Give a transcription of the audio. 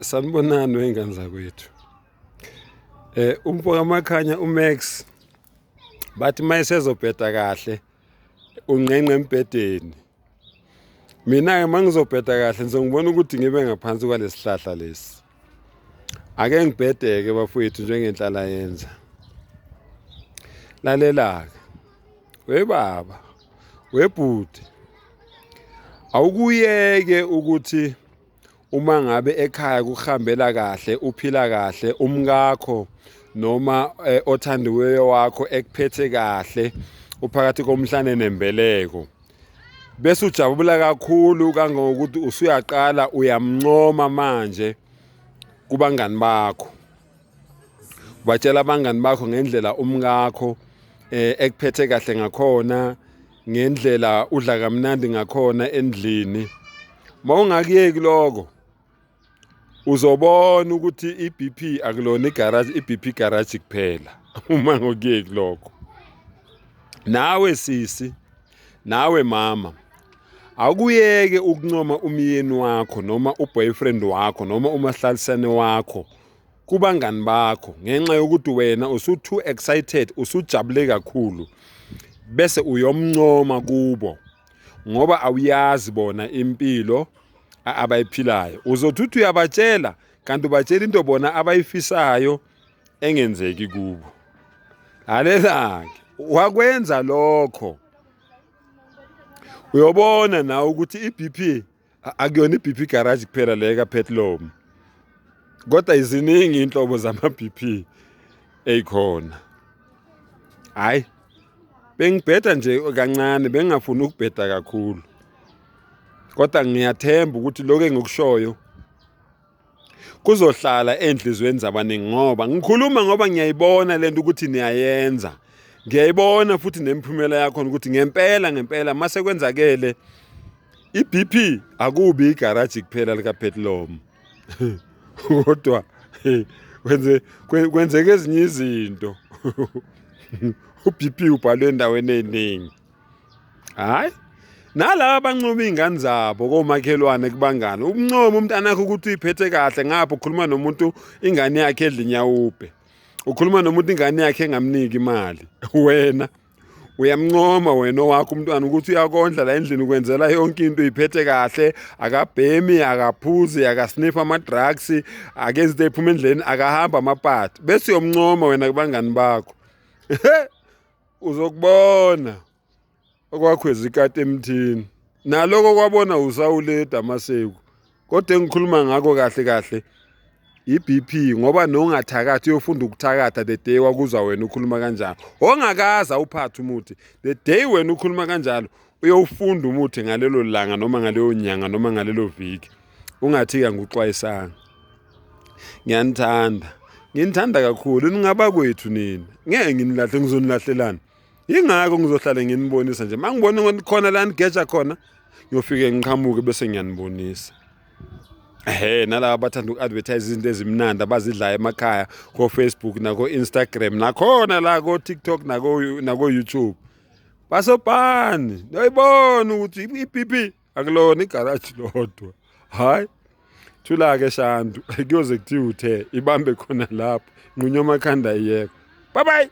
Sanibonani wey'ngane zakwethu. Umfo kaMakhanya uMax bathi uma esezobheda kahle ungqengqe embhedeni. Mina-ke uma ngizobheda kahle ngizongibona ukuthi ngibe ngaphansi kwalesihlahla lesi. Ake ngibhedeke bafowethu njengenhlala yenza. Lalela-ke, webaba, webhuti, awukuyeke ukuthi uma ngabe ekhaya kuhambela kahle uphila kahle umkakho noma othandiweyo wakho ekuphethe kahle uphakathi komhlane nembeleko bese ujabula kakhulu kangangokuthi usuyaqala uyamncoma manje kubangani bakho. Ubatshela abangani bakho ngendlela umkakho ekuphethe kahle ngakhona, ngendlela udla kamnandi ngakhona endlini. Mawungakuyeki lokho uzobona ukuthi i-B_P akulona igaraji, i-B_P garage kuphela uma ngokuyeki lokho. Nawe sisi, nawe mama, awukuyeke ukuncoma umyeni wakho noma u-boyfriend wakho noma umahlalisane wakho kubangani bakho ngenxa yokuthi wena usu-too excited, usujabule kakhulu bese uyomncoma kubo ngoba awuyazi bona impilo abayiphilayo. Uzothi uthi uyabatshela kanti ubatshela into bona abayifisayo engenzeki kubo. Lalela-ke, wakwenza lokho uyobona nawe ukuthi i-B_P akuyona i-B_P garage kuphela le kaPetlomu, kodwa ziningi iy'nhlobo zama-B_P ey'khona. Hhayi, bengibheda nje kancane, bengingafuni ukubheda kakhulu, kodwa ngiyathemba ukuthi lokhu engikushoyo kuzohlala ey'nhliziyweni zabaningi ngoba ngikhuluma ngoba ngiyayibona lento ukuthi niyayenza. Ngiyayibona futhi nemiphumela yakhona ukuthi ngempela ngempela mase kwenzakele i-B_P akubi igaraji kuphela likaPetlomu kodwa kwenzeka ezinye izinto. U-B_P ubhalwe endaweni ey'ningi. Hhayi, nalaba abancoma iy'ngane zabo komakhelwane kubangani, ukuncoma umntanakho ukuthi uyiphethe kahle ngapha ukhuluma nomuntu ingane yakhe edla inyawupe. Ukhuluma nomuntu ingane yakhe engamniki imali. Wena uyamncoma wena owakho umntwana ukuthi uyakondla la endlini, ukwenzela yonke into, uyiphethe kahle, akabhemi, akaphuzi, akasniff ama-drugs, akenzi into ephuma endleleni, akahamba amapati, bese uyomncoma wena kubangani bakho. Uzokubona okwakhweza ikati emthini naloko kwabona uSawule eDamaseku. Kodwa engikhuluma ngakho kahle kahle i-B_P ngoba nongathakathi uyofunda ukuthakatha the day wakuzwa wena ukhuluma kanjalo. Ongakaze awuphathe umuthi the day wena ukhuluma kanjalo uyowufunda umuthi ngalelo langa noma ngaleyo nyanga noma ngalelo viki. Ungathi-ke angikuxwayisanga. Ngiyanithanda, nginithanda kakhulu, ningabakwethu nina. Ngeke nginilahle, ngizonilahlelani? Yingakho ngizohlale nginibonisa nje. Uma ngibona khona la nigeja khona, ngiyofike ngiqhamuke bese ngiyanibonisa. Ehhe, nalaba abathanda uku-advertise izinto ezimnandi abazidlayo emakhaya ko-Facebook nako-Instagram nakhona la ko-TikTok nako-YouTube. Basobhani, niyayibona ukuthi i-B_P akulona igaraji lodwa. Hhayi, thula-ke Shandu, kuyoze kuthiwe uthe ibambe khona lapho, nqunywa amakhanda iyekho. Bye bye.